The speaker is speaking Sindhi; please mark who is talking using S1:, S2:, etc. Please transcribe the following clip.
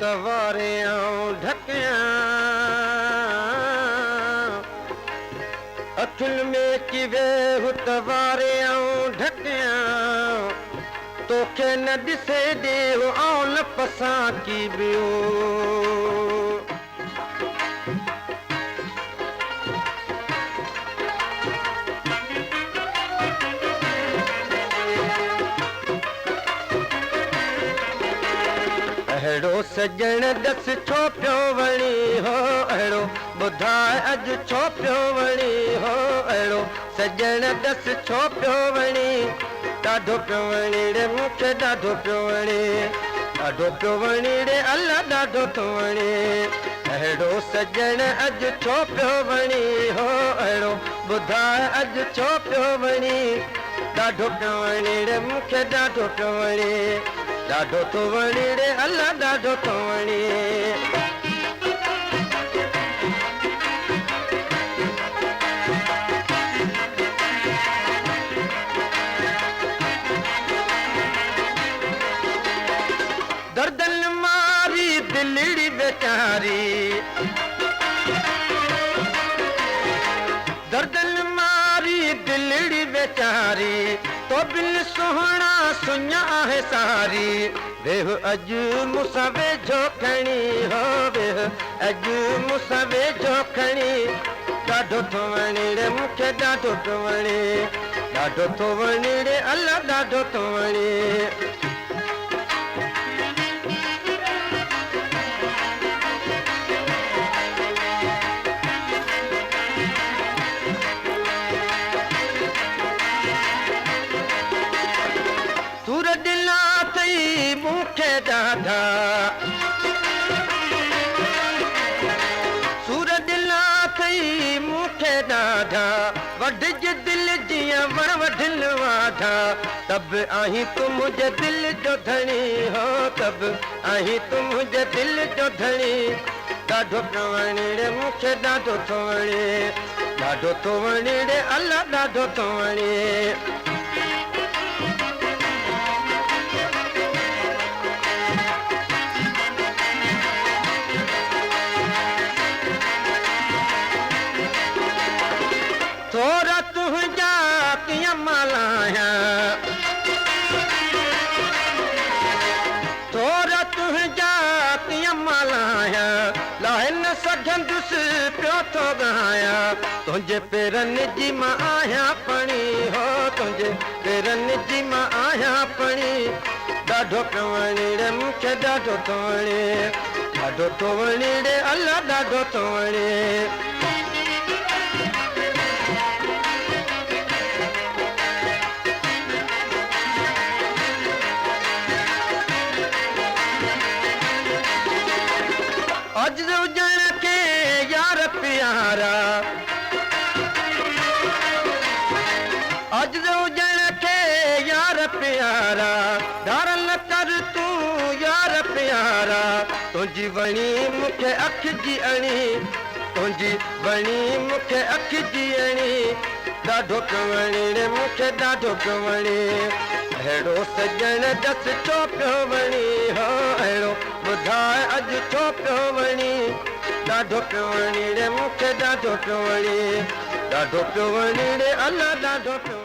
S1: ته واري آئون ڍڪيان. اکين ۾ اچي ويهه ته واري آئون ڍڪيان. توکي نه ڏسي ڏيهه آئون نه پسان ڪي ٻيو. اهڙو سڄڻ ڏس ڇو پيو وڻي هو اهڙو ٻڌاء اڄ ڇو پيو وڻي هو اهڙو سڄڻ ڏس ڇو پيو وڻي ڏاڍو پيو وڻي ڙي مون کي ڏاڍو پيو وڻي ڏاڍو پيو وڻي ڙي الا ڏاڍو ٿو وڻي اهڙو سڄڻ اڄ ڇو پيو وڻي هو اهڙو ٻڌاء اڄ ڇو پيو وڻي ڏاڍو پيو وڻي ڙي مون کي ڏاڍو پيو وڻي ڏاڍو ٿو وڻي ڙي الا ڏاڍو ٿو وڻي. دردن ماري دلڙي ويچاري دردن ماري دلڙي ويچاري تو بن سهڻا سڃ آهي ساري ويهه اڄ مون سان ويجهو کڻي هو ويهه اڄ مون سان ويجهو کڻي ڏاڍو ٿو وڻي ڙي مون کي ڏاڍو ٿو وڻي ڏاڍو ٿو وڻي ڙي الا ڏاڍو ٿو وڻي. سور ڏنا اٿئي مون کي ڏاڍا. سور ڏنا اٿئي مون کي ڏاڍا. وڍج دل جيئن وڻ وڍن واڍا. ته به آهين تون منهنجي دل جو ڌڻي هو ته به آهين تون منهنجي دل جو ڌڻي. ڏاڍو پيو وڻي ڙي مون کي ڏاڍو ٿو وڻي. ڏاڍو ٿو وڻي ڙي الا ڏاڍو ٿو وڻي. ٿورا تنهنجا ڪيئن مان لاهيان. ٿورا تنهنجا ڪيئن مان لاهيان. لاهي نه سگهندس پيو ٿو ڳايان. تنهنجي پيرن جي مان آهيان پڻي هو تنهنجي پيرن جي مان آهيان پڻي. ڏاڍو پيو وڻي ڙي مون کي ڏاڍو ٿو وڻي. ڏاڍو ٿو وڻي ڙي الا ڏاڍو ٿو وڻي. عاجز هجڻ کي يار پيارا. عاجز هجڻ کي يار پيارا. ڌار نه ڪر تون يار پيارا. تنهنجي وڻي مون کي اک جي اڻي. تنهنجي وڻي مون کي اک جي اڻي. ڏاڍو پيو وڻي ڙي مون کي ڏاڍو پيو وڻي. اهڙو سڄڻ ڏس ڇو پيو وڻي هو اهڙو ٻڌاء اڄ ڇو پيو وڻي. ڏاڍو پيو وڻي ڙي مون کي ڏاڍو پيو وڻي. ڏاڍو پيو وڻي ڙي الا ڏاڍو پيو.